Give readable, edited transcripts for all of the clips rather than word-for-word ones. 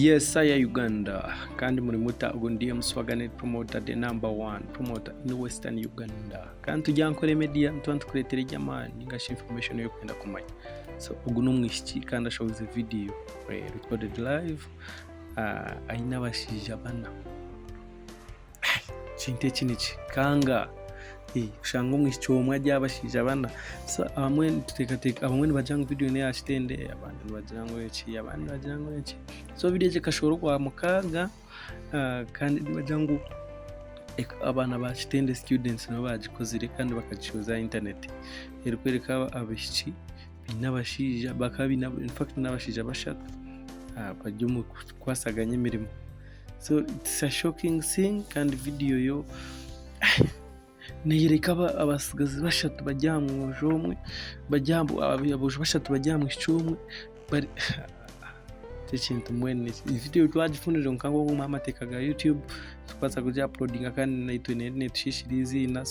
Yes I Uganda kandi muri muta ogu ndi MC Swagger promoter the number one promoter in western Uganda kandi tujya nkore media nituba nitukureetera eby'amaani ninga shi information ei orikwenda kumanya so ogu n'omwishiki kandi ashohoize video recorded live aine abashaija bana. Ekintu eki nikikanga kushanga omwishiki omwe ari aha bashaija bana. So abamwe nituteekateeka abamwe nibagira ngu vidiyo neeya kitende abandi nibagira ngu eki abandi nibagira ngu eki. So vidiyo egi ekashohora okwamukaaga kandi nibagira ngu abaana ba kitende students nibo baagikozire kandi bakagishohoza aha intaneti erikworeka abaishiki baine abashaija bakaba baine infact n'abashaija bashatu bari omu kukwasaganya emirimo. So it's a shocking thing kandi vidiyo yo neyoreka abatsigazi bashatu bari aha mwojo omwe, aboojo bashatu bari aha mwishiki omwe ekintu mbwenu vidiyo twagifunire kwonka ahabw'okuba amateeka ga YouTube tikubaasa kugi uploadinga kandi naitwe netushiishira eiziina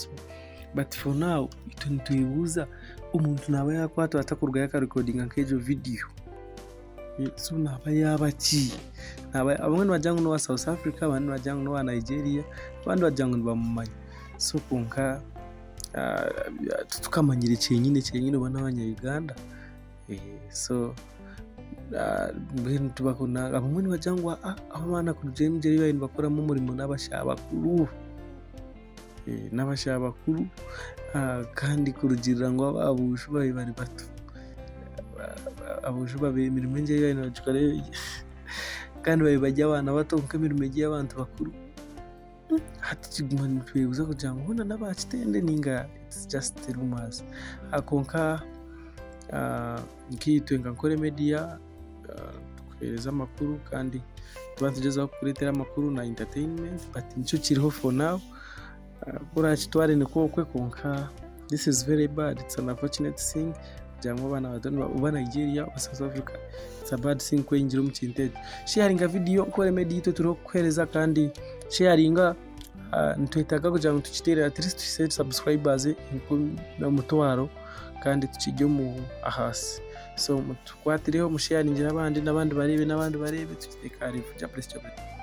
but for now itwe nitwebuuza omuntu naaba yaakwatwa ata kurugayo akarekodinga nk'egyo vidiyo? So naaba yaaba ki? Abamwe nibagira ngu n'owa South Africa abandi nibagira ngu n'owa Nigeria abandi nibagira ngu nibamumanya. So kwonka titukamanyire kyenyine kyenyine oba n'abanya Uganda. So mbwenu abamwe nibagira ngu abaana kuruga emigyera ei baabaire nibakoramu omurimo n'abashaija bakuru. N'abashaija bakuru kandi kurugiirira ngu aboojo baabaire bari bato, aboojo baabaire emirimo egi ei baabaire nibagikora kandi baabaire bari abaana bato kwonka emirimo eri ey'abantu bakuru. Hati kiguma nikitwebuuza kugira ngu hoona n'aba kitende nainga its just rumours. Kwonka nkaitwe nka Nkore Media tukuheereza amakuru kandi nituba nitugyezaho kukureetera amakuru na entertainment but nikyo kiriho for now. Ku orakitware nikwo okwe kwonka this is very bad it's an unfortunate thing kugira ngu abaana bato oba Nigeria oba South Africa it's a bad thing kweyingira omu kintu ekyo. Sharinga vidiyo Nkore Media itwe turiho kukuheereza kandi sharinga nitwetaaga kugira ngu tukiteere at least tuhitsye subscribers 1000 kandi tukirye omu ahaasi. So mutukwatireho musheyaringire abandi n'abandi bareebe n'abandi bareebe tukiteeke aha level. Jah bless, Jah bless.